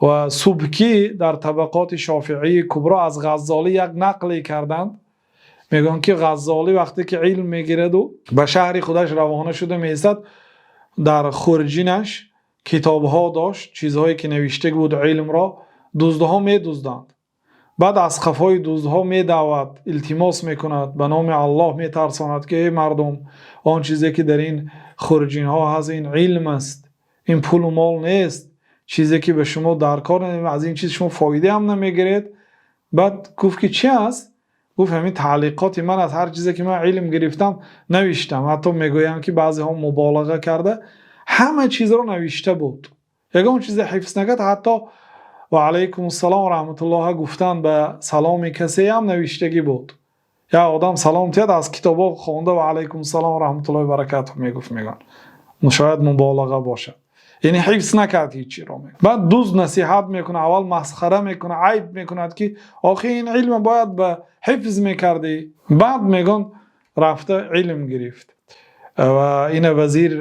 Ва Субкӣ дар Табақоти Шофеии Кубро аз Ғаззолӣ як нақле карданд. Мегӯянд, ки Ғаззолӣ вақте ки илм мегирад ва ба шаҳри худаш равона шуда меистад, дар хурҷинаш китобҳо дошт, чизҳое ки навишта буд илмро, дуздҳо медуздиданд. Баъд аз қафои дуздҳо медавад, илтимос мекунад, ба номи Аллоҳ метарсонад, ки эй мардум, он чизе ки дар ин хурҷинҳо ҳаст, ин илм аст, ин пул ва мол нест, чизе ки ба шумо дар кор аз ин чиз шумо фоида ҳам намегиред. Баъд гуфт, ки чӣ ҳаст? Гуфт: ҳамин таълиқоти ман аз ҳар чизе ки ман илм гирифтам, навиштам. Ҳатто мегӯянд, ки баъзеҳо муболиға карда, ҳама чизро навишта буд. Як он чизро ҳифз накард, ҳатто ва алайкум-ус-салом ва раҳматуллоҳ гуфтан ба саломи касе ҳам навиштагӣ буд. Як одам салом кард, аз китобҳо хонда ва алайкум-ус-салом ва раҳматуллоҳи ва баракотуҳ мегуфт, мегӯянд. Шояд муболиға бошад. Яъне ҳифз накард ҳеҷиро. Баъд дузд насиҳат мекунад, аввал масхара мекунад, айб мекунад, ки охе ин илмро бояд ба ҳифз мекардӣ. Баъд мегӯянд рафта илм гирифт ва инро вазири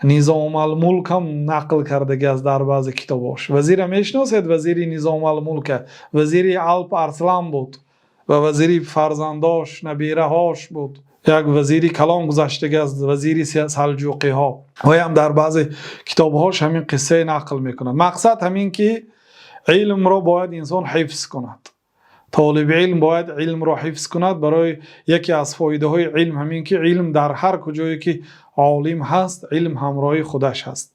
Низомулмулк ҳам нақл кардааст дар баъзе китобҳояш. Вазирро мешиносед? Вазири Низомулмулк, вазири Алп Арслон буд ва вазири фарзандонаш, набераҳояш буд. Як вазири калон гузашта аз вазири Салҷуқиҳо. Ӯ ҳам дар баъзе китобҳояш ҳамин қисса нақл мекунад. Мақсад ҳамин ки илмро бояд инсон ҳифз кунад. Толиби илм бояд илмро ҳифз кунад. Барои яке аз фоидаҳои илм ҳамин ки илм дар ҳар куҷое ки олим ҳаст, илм ҳамроҳи худаш ҳаст.